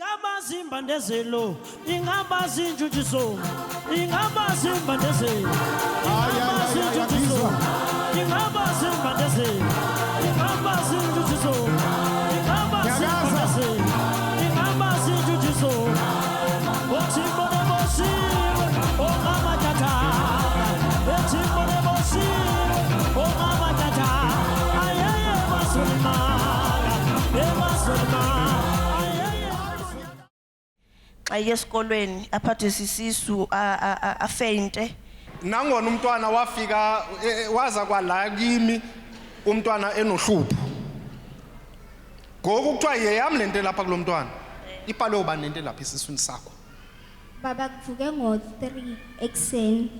Ingaba zimbandezelo, ingaba zinjujiso, ingaba zimbandezelo, ingaba zinjujiso, ingaba zimbandezelo, ingaba zinjujiso, ingaba zimbandezelo, ingaba zinjujiso. Othimone boshiwe, ongamatata, ethimone boshiwe, ongamatata, ayeye masolimala, emasolimala, ayeye. Xa iye esikolweni aphathwe sisisu afeyinte. Nangona umntwana wafika waza kwala kimi umntwana enohlupho. Ngoku kuthiwa yeyam le nto elapha kulo mntwana. Ibhalwe ubani le nto elapha esiswini sakho? Baba kuvuke ngo-3 ekuseni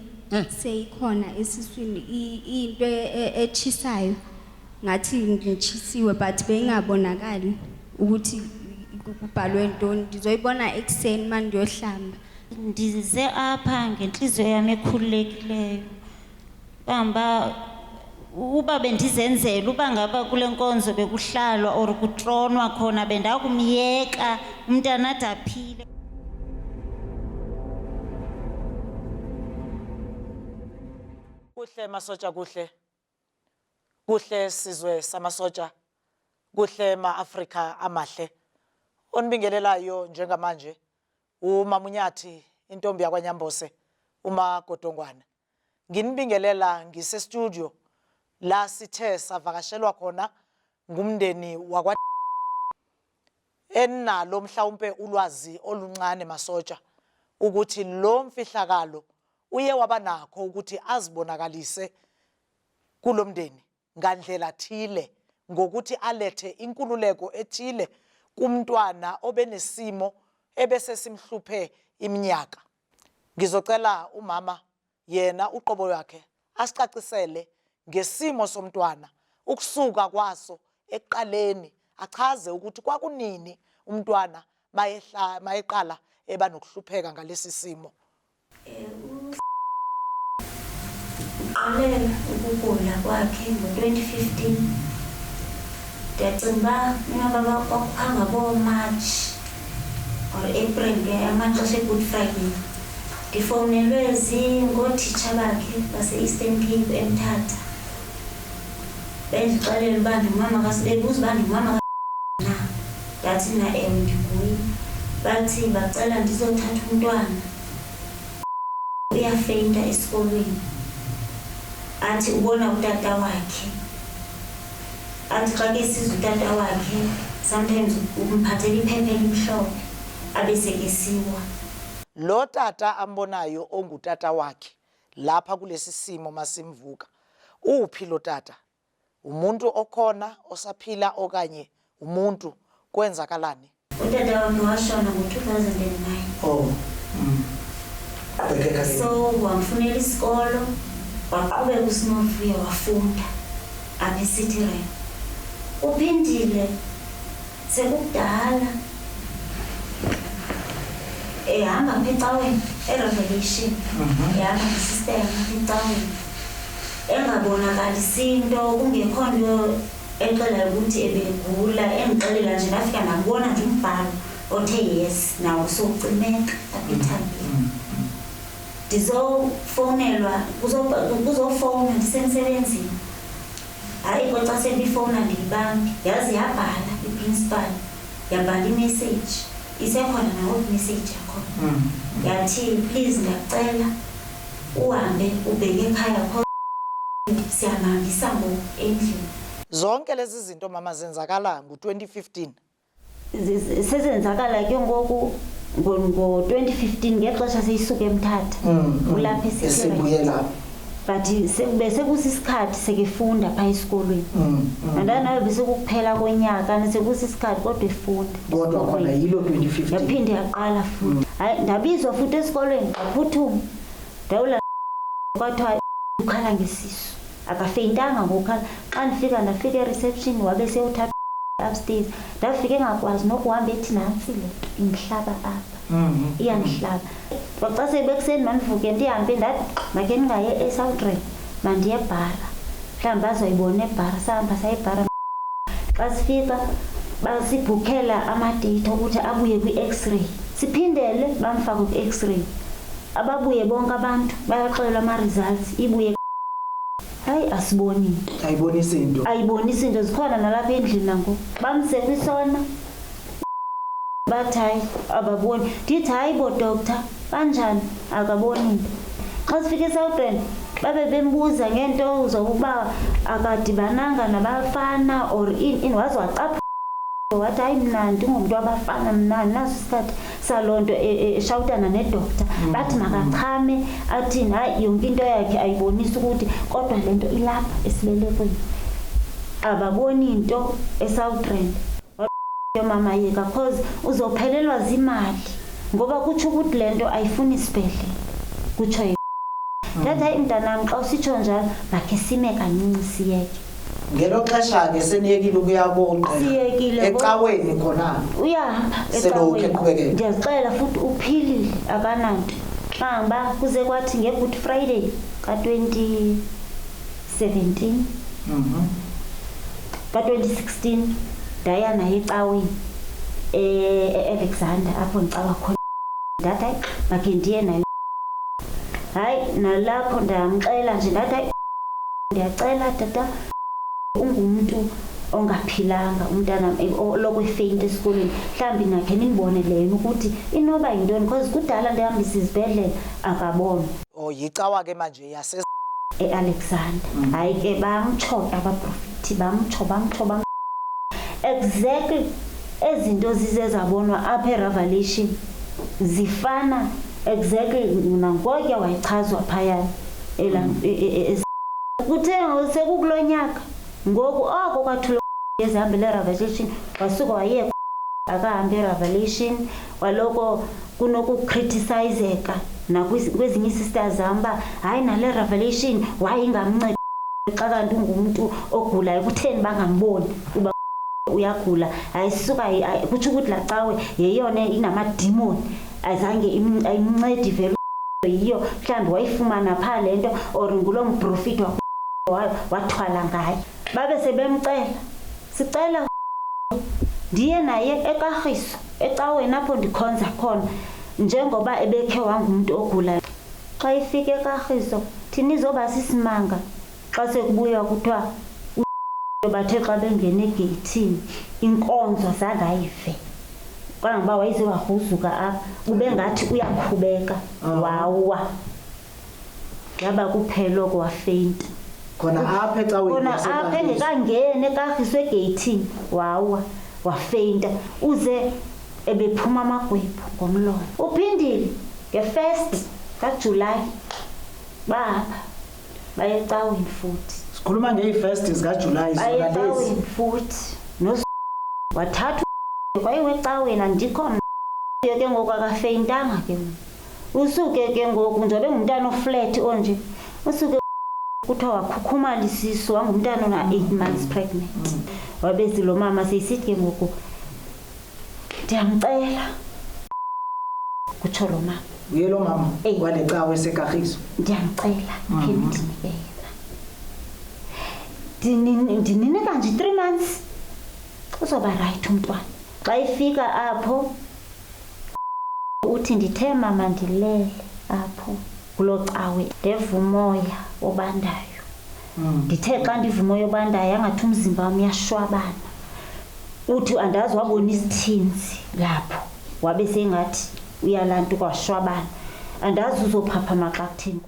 seyikhona esiswini into echisayo ngathi ngitshisiwe but beyingabonakali ukuthi kubhalwe ntoni, ndizoyibona ekuseni uma ndiyohlamba. Ndize apha ngentliziyo yam ekhululekileyo. Bamba uba bendizenzela uba ngaba kule nkonzo bekuhlalwa or kutronwa khona bendakumyeka umntana ade aphile. Kuhle masotsha, kuhle. Kuhle sizwe samasotsha. Kuhle ma-Afrika amahle. Onibingelelayo njengamanje uMamunyathi intombi yakwaNyambose uMagodongwana. Nginibingelela ngise studio la sithe savakashelwa khona ngumndeni wakwa enalo mhlawumbe ulwazi oluncane masotsha ukuthi lo mfihlakalo uye waba nakho ukuthi azibonakalise kulomndeni ngandlela thile ngokuthi alethe inkululeko ethile kumntwana obenesimo ebese simhluphe iminyaka. Ngizocela umama yena uqobo lwakhe asicacisele ngesimo somntwana ukusuka kwaso ekuqaleni, achaze ukuthi kwakunini umntwana mayeqala eba nokuhlupheka ngalesi simo. Uqale ukugula kwakhe ngo-2015. Ndiyacinga uba inoba kwakuphanga booMarch or April ke amaxesha eGood Friday. Ndifowunelwe ngootitsha bakhe base-Eastern Cape eMthatha. Bendixelela uba ndingumama bebuza uba ndingumama na. Ndathi mna ewe ndinguye. Bathi bacela ndizothatha umntwana. Uyafeyinta esikolweni. Athi ubona utata wakhe. Athi xa ke esiza utata wakhe sometimes umphathela iphepha elimhlophe abe sekesiwa. Lo tata ambonayo ongutata wakhe lapha kulesi simo masimvuka, uphi lo tata? Umuntu okhona osaphila okanye umuntu kwenzakalani? Utata wakhe washona ngo-2009. Oh. Qhubekeka ke. So wamfunela isikolo, waqhubeka uSinovuyo wafunda apha eCity Ramp. Uphindile sekukudala ehamba apha ecaweni eRevelation, ehamba nesister yam apha ecaweni, engabonakalisi nto, kungekho nto exelayo ukuthi ebegula. Endixelela nje ndafika ndambona nje umbhalo othe yes nawo sowucimeka apha ethambeni. Ndizofowunelwa, kuzofowuna ndisemsebenzini. Hayi ke xa sebifowuna ndiyibambi, yaze yabhala iprincipal, yabhala imessage, isekhona nangoku imessage yakhona. Yathi please ndiyakucela uhambe ubheke ekhaya kho siyamhambisa ngoku endlini. Zonke lezi zinto mama zenzakala ngo-2015. Sezenzakala ke ngoku ngo-2015 ngexesha seyisuka eMthatha kulapha eSikhwele. Esibuye lapho. But besekusisikhathi sekefunda phaa esikolweni. Nantana besekukuphela konyaka sekusisikhathi kodwa efunda. Kodwa khona yilo 2015. Yaphinde yaqala futhi. Hayi ndabizwa futhi esikolweni ndaphuthuma. Ndawula kwathiwa ukhala ngesisu. Akafeyintanga ngokukhala. Xa ndifika ndafika ereception wabe sewuthatha upstairs. Ndafika engakwazi nokuhamba ethi nantsi le nto indihlaba apha. Iyandihlaba. Xa sebekuseni mandivuke ndihambe ndathi makhe ndingaye eSouthern mandiye eBhara. Mhlawumbi bazoyibona eBhara. Sahamba saya eBhara. Xa sifika Basibhukhela amadate ukuthi abuye kwi-x-ray, siphindele bamfake kwi-x-ray, ababuye bonke abantu bayaxelwa ama-results, ibuye hayi asiboni into. Ayibonisi into. Ayibonisi into, zikhona nalapha endlini nangoku. Bamse kwisona, bathi hayi ababoni. Ndithi hayi bo doctor, banjani? Akaboni into. Xa sifika eSouthern babe bembuza ngento zokuba akadibananga nabafana or in waze wacapha wathi hayi mna ndingumntu wabafana, mna andinaso isikhathi saloo nto, eshawutana nedoctor. Bathi makachame, athini, hayi yonke into yakhe ayibonisi ukuthi kodwa le nto ilapha esibelekweni. Ababoni into eSouthern. Mama yeka, cause uzophelelwa zimali ngoba kutsho ukuthi le nto ayifuni isibhedlele, kutsho yena. Ndathi hayi mntanam, xa usitsho njalo makhe sime kancinci siyeke. Ngelo xesha ke seniyekile ukuya koogqirha? Siyekile. Ecaweni khona? Uyahamba. Selokhu Ecaweni. eqhubekeka. Ndiyazixelela futhi uphilile, akananto. Kangangoba kuze kwathi nge-Good Friday ka-2017, ka-2016, ndaya naye ecaweni e-Alexander apho ndicawa khona. Ndathi hayi makhe ndiye naye. Hayi nalapho ndamxela nje, ndathi hayi ndiyacela tata, ungumntu ongaphilanga umntana, oloko efeyinti esikolweni, mhlawumbi nakhe nindibonele yena ukuthi inoba yintoni, because kudala ndihambisa izibhedlele akabonwa. Oh, yicawa ke manje yase E-Alexander. Hayi ke bamtsho ke abaprofethi, bamtsho, bamtsho, bamtsho. Exactly ezinto zize zabonwa apha eRevelation zifana exactly nangokuya wayichazwa phaya. Kuthe sekukulo nyaka ngoku oko kwathula ezihambele eRevelation, wasuka wayeka akahambi eRevelation, waloko kunokucriticizeka nakwezinye ii-sisters zam uba hayi nale Revelation wayingamncedi xa kanti ungumntu ogulayo, kutheni bangamboni uba uyagula? Hayi suka, kutsho ukuthi laa cawe yeyona inamadimoni, azange ayimncedi vele, yiyo mhlawumbi wayifumana phaa le nto or nguloo mprofiti wathwala ngaye. Babe sebemcela, sicela ndiye naye eKarhiso ecaweni apho ndikhonza khona, njengoba ebekhe wangumntu ogulayo. Xa ifika eKarhiso thina izoba sisimanga xa sekubuywa kuthiwa bathe xa bengena egeyithini inkonzo zange ayive, kangangoba wayize wagruzuka apha ube ngathi uyakhubeka, wawa, yaba kuphela oko wafeyinta. Khona apha ecaweni? Khona apha, engekangeni eKarhiso egeyithini wawa wafeyinta, uze ebephuma amagwebu ngomlomo. Uphindile nge-1 kaJulayi, bahamba baye ecaweni futhi. Sikhuluma ngee-first zikaJulayi zona Baye lezi. ecaweni futhi wathatha kwayiwe ecaweni, andikho mna ke ngoku, akafeyintanga ke ngoku. Usuke ke ngoku njengoba engumntana oflat onje, usuke kuthiwa wakhukhumala isisu, wangumntana ona-8 months pregnant. Wabe lo mama seyisithi ke ngoku ndiyamcela, kutsho lo mama. Uye lo mama Eh. wale cawe eseKarhiso. Ndiyamcela khe ndinike yena. Ndininika nje 3 months, uzoba right umntwana. Xa ifika apho uthi ndithe mama ndilele apho kuloo cawe, ndeva umoya obandayo. Ndithe xa ndiva umoya obandayo angathi umzimba wam uyashwabana. Uthi andazi wabona isithinzi lapho, wabe sengathi uyalantuka washwabana, andazi uzophaphama xa kutheni.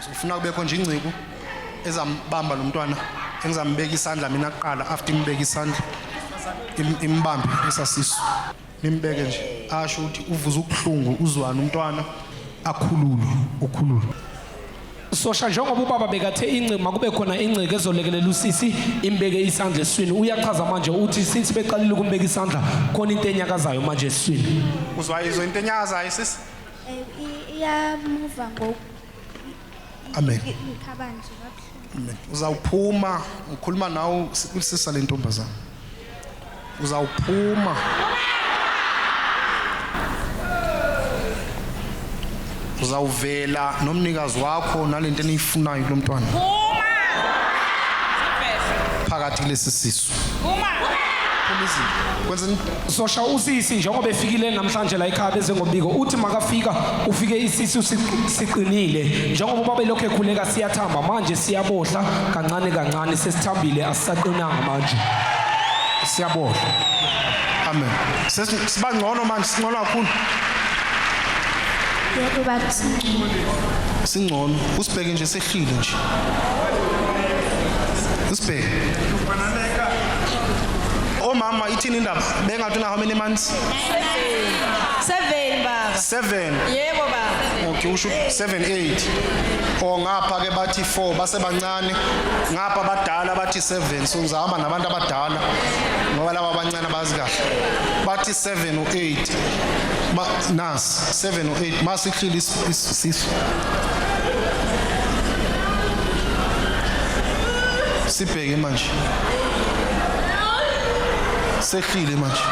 Ngifuna kubekho nje ingciku ezambamba lo mntwana, engizambeka isandla mina kuqala, after imbeke isandla imbambe esasisu, nimbeke nje asho ukuthi uvuza ubuhlungu, uzwana umntwana, akhululwe, ukhululwe. Sosha, njengoba ubaba bekathe ingciki makube khona ingciki ezolekelela usisi imbeke isandla esiswini, uyachaza manje uthi since beqalile ukumbeka isandla khona into enyakazayo manje esiswini. Uzwa izwa into enyakazayo, sisi? Iyamuva ngoku. Amen. Ngikhaba nje kabuhlungu. Amen. Uzawuphuma, ngikhuluma nawe usisa le ntombazana, uzawuphuma, uzawuvela nomnikazi wakho nalento eniyifunayo kulo mntwana phakathi kulesi sisu. Phuma izinto. Kwenzeni? Sosha usisi njengoba efikile namhlanje la ekhaya beze ngombiko uthi makafika ufike isisu siqinile njengoba ubaba elokhu ekhuleka siyathamba manje siyabohla kancane kancane sesithambile asisaqinanga manje siyabohla. Amen. Sesiba ngcono manje, singcono kakhulu. Yebo baba, singcono. Singcono. Usibheke nje sehlile nje. Usibheke. Omama ithini indaba? Bengathi una how many months? 7 baba. 7. Yebo baba. Okay, usho 7 8. Or ngapha ke bathi 4 basebancane, ngapha abadala bathi 7. So ngizahamba nabantu abadala ngoba laba abancane abazi kahle. Bathi 7 or 8. Ma nas 7 or 8 masihlile isisu. Sibheke manje. Sehlile manje.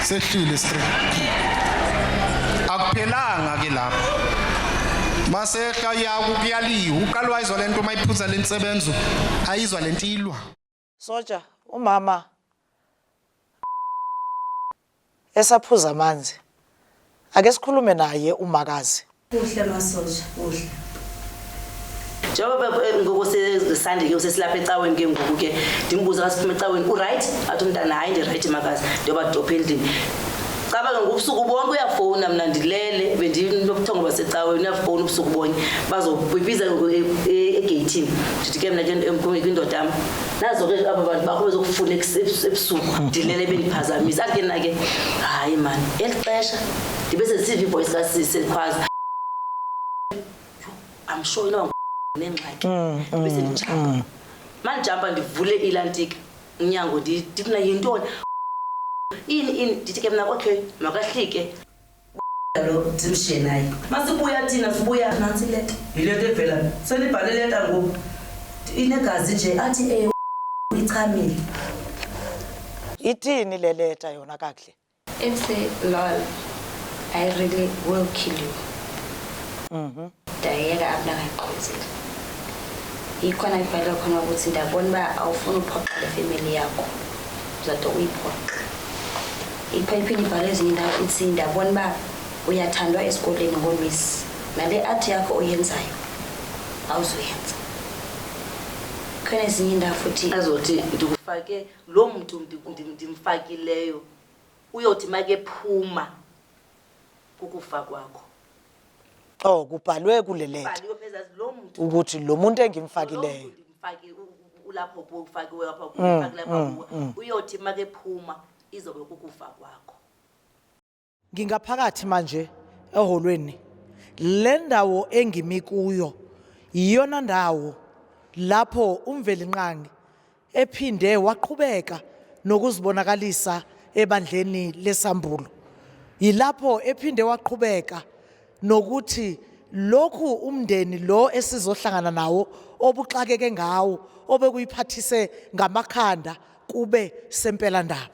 Sehlile straight. Akuphelanga ke lapho. Masehla ya kuyaliwa. Uqala wayizwa lento mayiphuza lensebenzo, ayizwa lento ilwa. Soja, umama esaphuza amanzi. Ake sikhulume naye umakazi. Kuhle masoja, kuhle. Njengoba ngoku sesande ke sesilapha ecaweni ke ngoku ke ndimbuza xa siphuma ecaweni u-right, athi umntana hayi ndi-right makazi, ndiyoba-drop-a endlini. Caba ke ngobusuku bonke uyafowuna, mna ndilele bendinobuthongo basecaweni, uyafowuna ubusuku bonke bazobiza egeyithini. Ndithi ke mna ke kwindoda yam, nazo ke aba bantu bakho bezokufuna ebusuku, ndilele bendiphazamisa. Athi ke mna ke hayi mani, eli xesha ndibe sendisiva i-voice kasisi elikhwaza, I'm sure inoba nengxaki, bese ndijampa mandijampa ndivule ilantika umnyango, ndithi mna yintoni, ini ini. Ndithi ke mna okay, makahlike lo ndimshiye naye. Masibuya thina sibuya nantsi ileta, yileta evela senibhale leta ngoku inegazi nje, athi ewe ichamile. Ithini le leta yona kakuhle? If say, lol, I really will kill you. Ndayeka apho ndangayigqibezeli. Ikhona ibhale khona ukuthi ndiyabona uba awufuni uphoxa le family yakho. Uzade uyiphoxe. Ipha iphinde ibhale ezinye indawo ithi ndiyabona uba uyathandwa esikoleni ngoomiss. Nale art yakho oyenzayo awuzuyenza. Khona ezinye indawo futhi azothi ndikufake lo mntu ndimfakileyo uyothi makephuma kukufa kwakho. Oh, kubhalwe kule leta Bhaliwe phezulu lo muntu ukuthi lo muntu engimfakileyo. Ndimfake ulapho kuwe, ufakiwe apha kuwe, ufakile apha kuwe, uyothi makephuma izobe kukufa kwakho. Ngingaphakathi manje eholweni. Le ndawo engimi kuyo iyona ndawo lapho uMvelinqangi ephinde waqhubeka nokuzibonakalisa ebandleni lesambulo. Yilapho ephinde waqhubeka nokuthi lokhu umndeni lo esizohlangana nawo obuxakeke ngawo obekuyiphathise ngamakhanda kube sempela ndaba.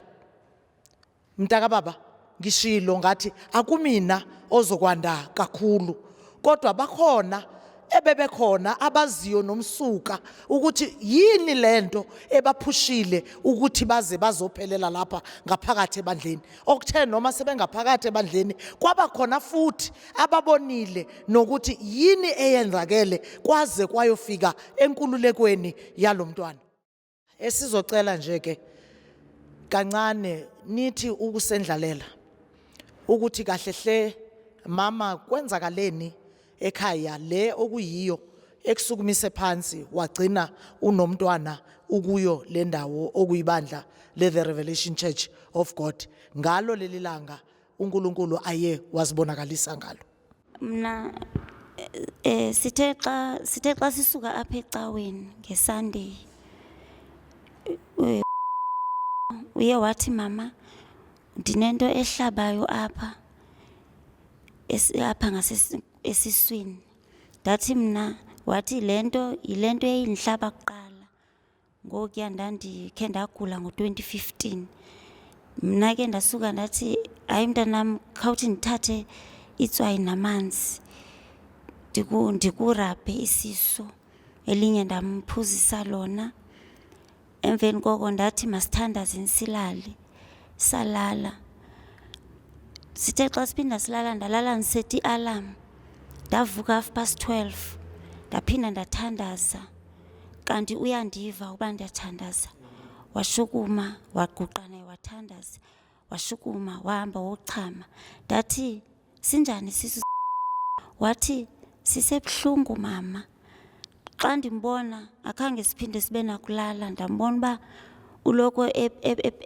Mntaka baba, ngishilo ngathi akumina ozokwanda kakhulu, kodwa bakhona ebebekhona abaziyo nomsuka ukuthi yini lento ebaphushile ukuthi baze bazophelela lapha ngaphakathi ebandleni. Okuthe noma sebengaphakathi ebandleni kwaba khona futhi ababonile nokuthi yini eyenzakele kwaze kwayofika enkululekweni yalomntwana. Esizocela nje ke kancane nithi ukusendlalela ukuthi kahle hle mama kwenzakaleni ekhaya le okuyiyo ekusukumise phansi wagcina unomntwana ukuyo le ndawo okuyibandla le The Revelation Church of God ngalo leli langa uNkulunkulu aye wazibonakalisa ngalo. Mna sithe xa sisuka apha ecaweni ngeSunday, uye wathi, "Mama, ndinento ehlabayo apha apha esiswini." Ndathi mna, wathi le nto yile nto eyayindihlaba kuqala ngokuya ndandikhe ndagula ngo-2015. Mna ke ndasuka ndathi, "Hayi mntanam, khawuthi ndithathe itswayi namanzi ndikurabhe isisu." Elinye ndamphuzisa lona. Emveni koko ndathi masithandaze silale. Salala. Sithe xa siphinda silala ndalala ndiseta i-alarm. Ndavuka 12:30 ndaphinda ndathandaza. Kanti uyandiva uba ndiyathandaza. Washukuma waguqa naye wathandaza. Washukuma wahamba wochama. Ndathi sinjani isisu? Wathi sisebuhlungu mama. Xa ndimbona akhange siphinde sibe nakulala, ndambona uba uloko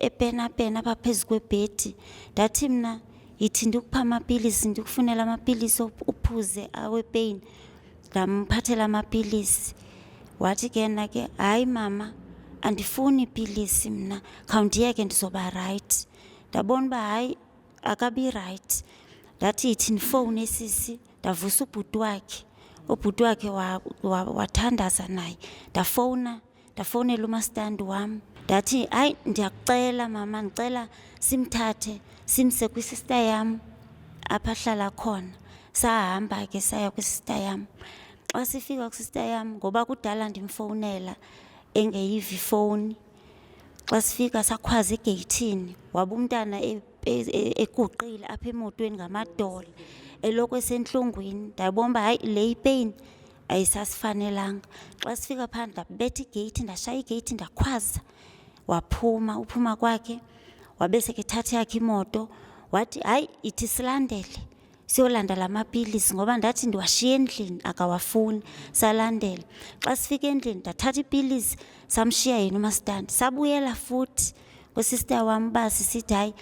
epenapena apha phezu kwebhedi. Ndathi mna yithi ndikupha amapilisi, ndikufunele amapilisi uphuze awepeyini. Ndamphathela amapilisi. Wathi ke yena ke, hayi mama, andifuni ipilisi mna, khawundiyeke ndizoba rayithi. Ndabona uba hayi akabi rayithi. Ndathi yithi ndifowune sisi, ndavusa ubhuti wakhe. Ubhuti wakhe wathandaza naye. Ndafowuna, ndafowunela umastandi wam. Ndathi hayi ndiyakucela mama, ndicela simthathe simse kwisista yam apha ahlala khona. Sahamba ke saya kwisista yam. Xa sifika kwisista yam, ngoba kudala ndimfowunela engeyiva ifowuni. Xa sifika sakhwaza egeyithini, wabe umntana eguqile apha emotweni ngamadolo, eloko esentlungwini. Ndabona uba hayi le ipeyini ayisasifanelanga. Xa sifika phaa ndabetha igeyithi, ndashaya igeyithi ndakhwaza. Waphuma, uphuma kwakhe wabe sekethatha eyakhe imoto wathi hayi ithi silandele siyolanda la mapilisi ngoba ndathi ndiwashiye endlini akawafuni. Salandela. Xa sifika endlini ndathatha ipilisi samshiya yena umastandi. Sabuyela futhi kwisista wam uba sisithi hayi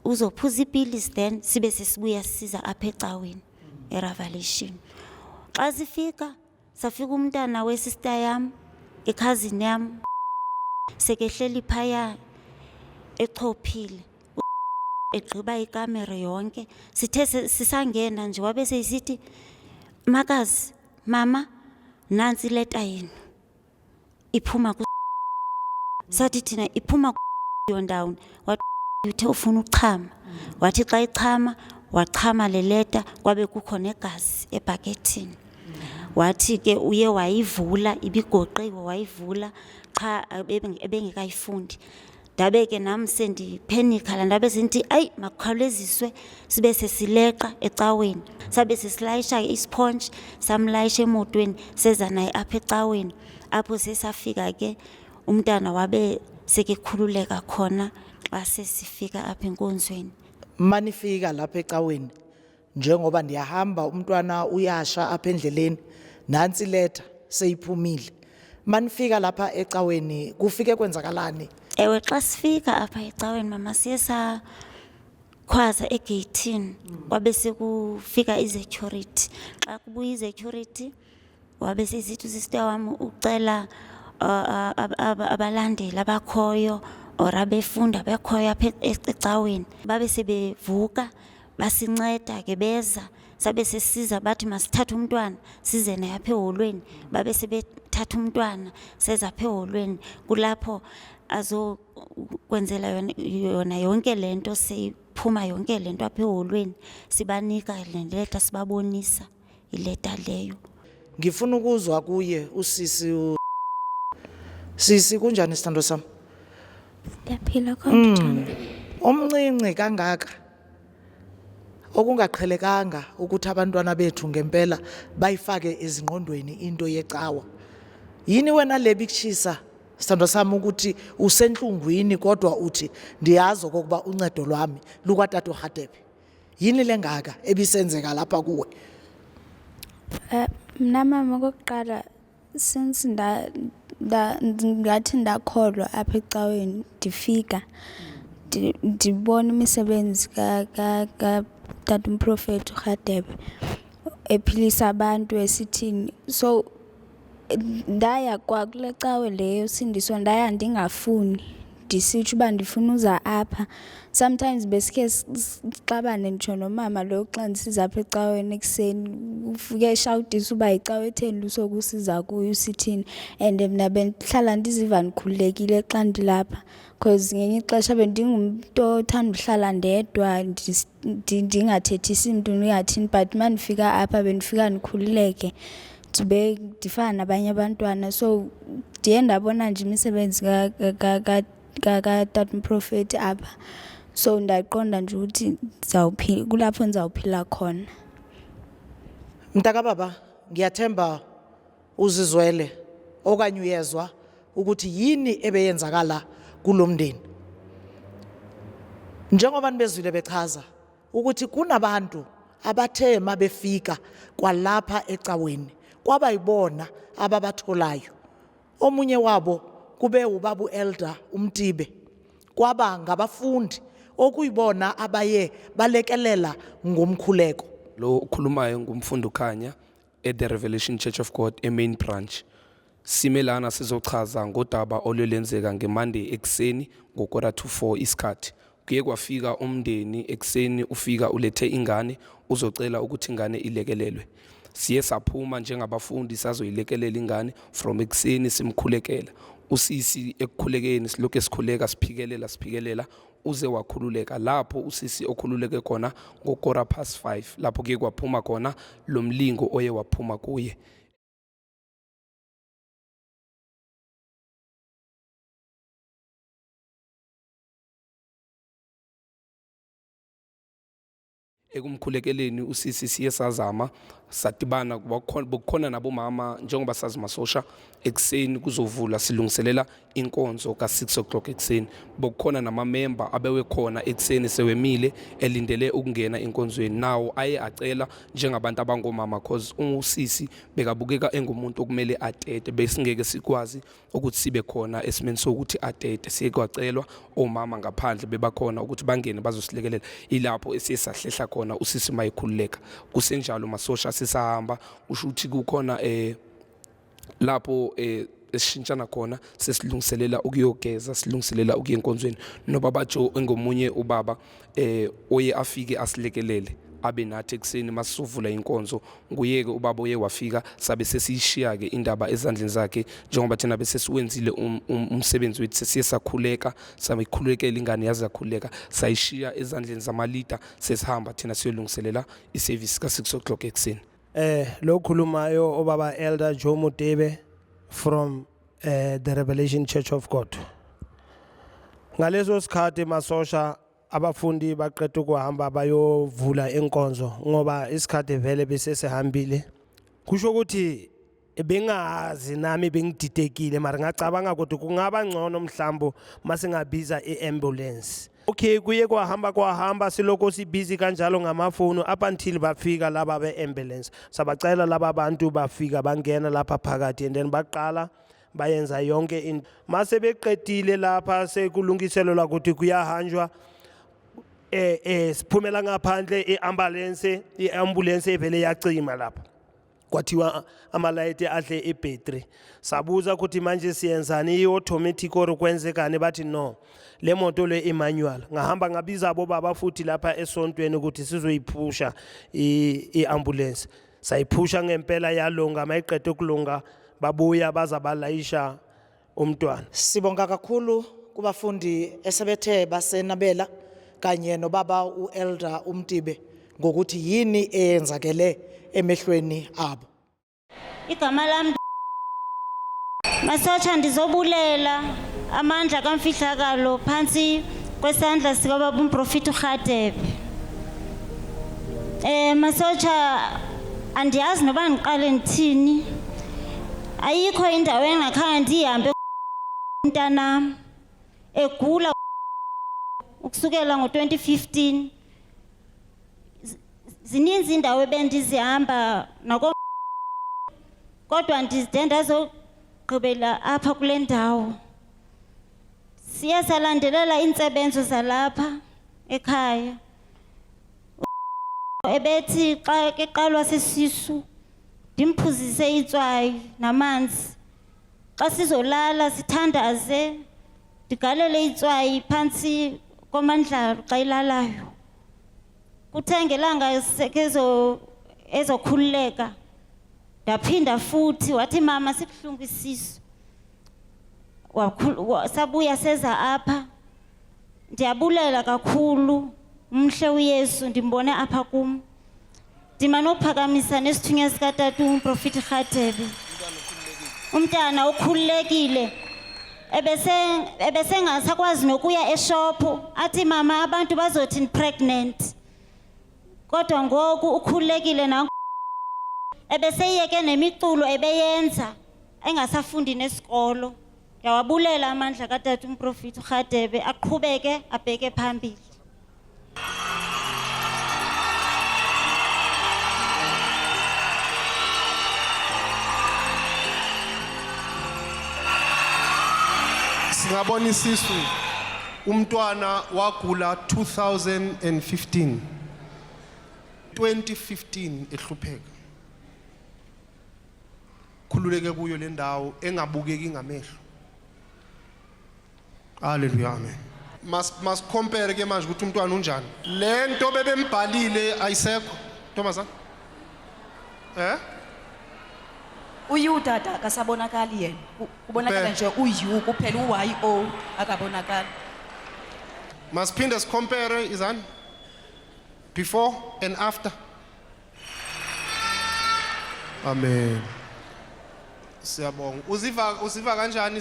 uzophuza ipilisi then sibe sesibuya sisiza apha ecaweni eRevelation. Xa sifika safika umntana wesista yam, ikhazini yam, sekehleli phaya echophile egqiba ikamera yonke. Sithe sisangena nje wabe seyisithi, makazi, mama, nantsi ileta yenu iphuma ku. Sathi thina iphuma yondawoni. Wathi uthe ufuna uchama. Wathi xa ichama wachama le leta, kwabe kukho negazi ebhakethini. Wathi ke uye wayivula, ibigoqiwe, wayivula qha ebengekayifundi. Ndabe ke nam sendiphenikha la, ndabe sendithi ayi makukhawuleziswe sibe sesileqa ecaweni. Sabe sesilayisha ke isipontshi, samlayisha emotweni, seza naye apha ecaweni. Apho sesafika ke umntana wabe sekekhululeka khona xa sesifika apha enkonzweni. Manifika lapha ecaweni, njengoba ndiyahamba umntwana uyasha apha endleleni, nantsi ileta seyiphumile. Manifika lapha ecaweni kufike kwenzakalani? Ewe, xa sifika apha ecaweni mama siye sakhwaza egeyithini, kwabe sekufika i-security. Xa kubuya i-security wabe sesithi usista wam ucela abalandeli abakhoyo or abefunda bekhoyo apha ecaweni. Babe sebevuka basinceda ke beza, sabe sesiza bathi masithathe umntwana size naye apha eholweni. Babe sebethatha umntwana seza apha eholweni, kulapho azokwenzela yona yonke le nto, seyiphuma yonke le nto apha eholweni. Sibanika le leta, sibabonisa ileta leyo. Ngifuna ukuzwa kuye usisi. Sisi, kunjani sithando sami? Ndiyaphila kodwa njani? Umncinci kangaka, okungaqhelekanga ukuthi abantwana bethu ngempela bayifake ezingqondweni into yecawa. Yini wena le bikushisa sithando sami ukuthi usenhlungwini kodwa uthi ndiyazi okokuba uncedo lwami lukwatata uRhadebe? Yini lengaka ebisenzeka lapha kuwe? Mna mama, okokuqala since nda ngathi ndakholwa apha ecaweni, ndifika ndibona imisebenzi ka tata umprofethi uRhadebe ephilisa abantu esithini, so ndaya kwa kule cawe leyo Sindiso, ndaya ndingafuni, ndisitsho uba ndifuna uza apha. Sometimes besikhe sixabane nditsho nomama lo xa ndisiza apha ecaweni ekuseni, ufike eshawutisa uba yicawe etheni lusokusiza kuyo usithini, and mna bendihlala ndiziva ndikhululekile xa ndilapha, because ngenye ixesha bendingumntu othanda uhlala ndedwa, ndingathethisi mntu ndingathini, but uma ndifika apha bendifika ndikhululeke. ndibe ndifana nabanye abantwana. So ndiye ndabona nje imisebenzi katata umprofeti apha, so ndaqonda nje ukuthi ndizawuphila kulapho ndizawuphila khona. Mntakababa, ngiyathemba uzizwele okanye uyezwa ukuthi yini ebeyenzakala kulomndeni. Njengoba nibezwile bechaza ukuthi kunabantu abathe mabefika kwalapha ecaweni kwaba yibona ababatholayo. Omunye wabo kube ubaba uElder uMtibe, kwaba ngabafundi okuyibona abaye balekelela ngomkhuleko. Lo okhulumayo ngumfundo Khanya at the Revelation Church of God e-main branch. Sime lana sizochaza ngodaba olwelenzeka ngeMonday ekuseni ngo-3:45 isikhathi. Kuye kwafika umndeni ekuseni, ufika ulethe ingane uzocela ukuthi ingane ilekelelwe. Siye saphuma njengabafundi sazoyilekelela ingane from ekuseni simkhulekela. Usisi ekukhulekeni silokhu esikhuleka siphikelela siphikelela uze wakhululeka. Lapho usisi okhululeke khona ngo-5:15, lapho kuye kwaphuma khona lo mlingo oye waphuma kuye. Ekumkhulekeleni usisi siye sazama sadibana, bokukhona nabomama njengoba sazi masosha ekuseni kuzovula silungiselela inkonzo ka-6 o'clock ekuseni. Bokukhona namamemba abewe khona ekuseni sewemile elindele ukungena enkonzweni, nawo aye acela njengabantu abangomama cause usisi bekabukeka engumuntu okumele atete, besingeke sikwazi ukuthi sibe khona esimeni sokuthi atete. Siye kwacelwa omama ngaphandle bebakhona ukuthi bangene bazosilekelela, ilapho esiye sahlehla khona usisi mayekhululeka. Kusenjalo masosha sisahamba, usho ukuthi kukhona lapho esishintshana khona sesilungiselela ukuyogeza, silungiselela ukuya enkonzweni. Nobaba Joe engomunye ubaba oye afike asilekelele abe nathi ekuseni masisovula inkonzo. Nguyeke ubaba oye wafika, sabe sesiyishiya-ke indaba ezandleni zakhe njengoba thina bese siwenzile umsebenzi wethu, sesiye sakhuleka sayikhulekela ingane yaze yakhululeka, sayishiya ezandleni zamalida, sesihamba thina siyolungiselela isevisi ka-6 o'clock ekuseni. Lo khulumayo obaba Elder Joe Motebe from the Revelation Church of God. Ngaleso sikhathi masosha abafundi baqeda ukuhamba bayovula inkonzo ngoba isikhathi vele bese sihambile. Kusho ukuthi bengazi nami bengididekile, mara ngacabanga ukuthi kungaba ngcono mhlambo masingabiza iambulance. Okay, kuye kwahamba kwahamba siloko sibhizi kanjalo ngamafoni up until bafika laba be-ambulance. Sabacela laba bantu bafika bangena lapha phakathi and then baqala bayenza yonke into. Mase beqedile lapha sekulungiselelwa ukuthi kuyahanjwa, siphumela ngaphandle iambulance, iambulance evele yacima lapha. Kwathiwa amalayiti adle ibhetri. Sabuza ukuthi manje siyenzani, i-automatic or kwenzekani, bathi no, le moto le i-manual. Ngahamba ngabiza abobaba futhi lapha esontweni ukuthi sizoyiphusha i-ambulance. Sayiphusha ngempela yalunga, mayiqeda ukulunga babuya baza balayisha umntwana. Sibonga kakhulu kubafundi esebethe basenabela kanye nobaba uElder uMtibe ngokuthi yini eyenzakele emehlweni abo. Igama lami Masotsha, ndizobulela amandla kamfihlakalo phansi kwesandla sikababa umprofeti uRhadebe. Masotsha, andiyazi noba ndiqale ndithini. Ayikho indawo engakhange ndihambe umntanam egula ukusukela ngo-2015. Zininzi indawo ebendizihamba nako, kodwa ndide ndazogqibela apha kule ndawo. Siye salandelela iintsebenzo zalapha ekhaya. Ebethi xa keqalwa sisisu ndimphuzise itswayi namanzi. Xa sizolala sithandaze ndigalele itswayi phantsi komandlalo xa ilalayo. Kuthe ngelanga ezokhululeka ndaphinda futhi wathi mama sibuhlungu isisu. Sabuya seza apha. Ndiyabulela kakhulu, umhle uYesu ndimbone apha kum. Ndima nophakamisa nesithunywa sikatata umprofiti Rhadebe. Umntana ukhululekile. Ebesengasakwazi nokuya eshophu athi mama abantu bazothi pregnant. Kodwa ngoku ukhululekile na ebeseyeke nemiculo ebeyenza engasafundi nesikolo. Ndiyawabulela amandla katata umprofiti uRhadebe aqhubeke abheke phambili. Singabona isisu umntwana wagula 2015 2015 ehlupheka khululeke kuyo le ndawo engabukeki ngamehlo. Haleluya, amen. Mas compare ke manje ukuthi umntwana unjani. Lento bebembhalile ayisekho ntombazana. Uyu tata akasabonakali yena. Kubonakala nje uyu kuphela, u-Y O akabonakali. Masiphinde sicompare izani before and after. Amen. Siyabonga. Uziva kanjani?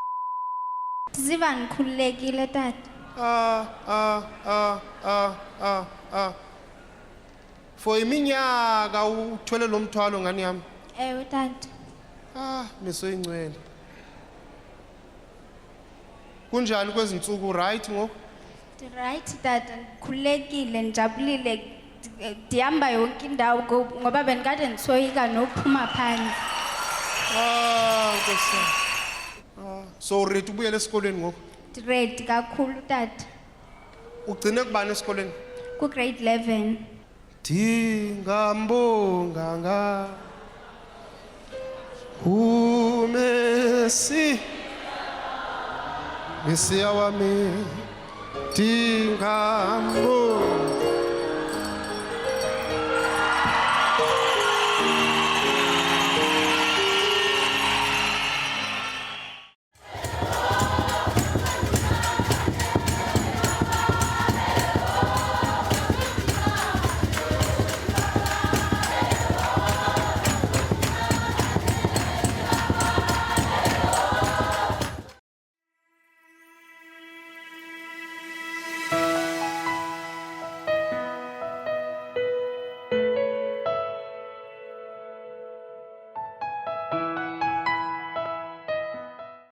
Ndiziva ndikhululekile tata. Ah ah ah ah ah ah. For iminyaka uthwele lo mthwalo ngani yami. Ewe tata. Ah, miso ingcwele. Kunjani kwezinsuku, right ngoku? Right tata, ndikhululekile, ndijabulile, ndihamba yonke indawo ngoba bendikade ndisoyika nophuma phandle. Ah, Nkosi. Ah, so ready ubuyele esikolweni ngoku? Ready kakhulu tata. Ugcine kubani esikolweni? Ku-grade 11. Ndingambonga nga uMesi Mesiya wami ndingambonga.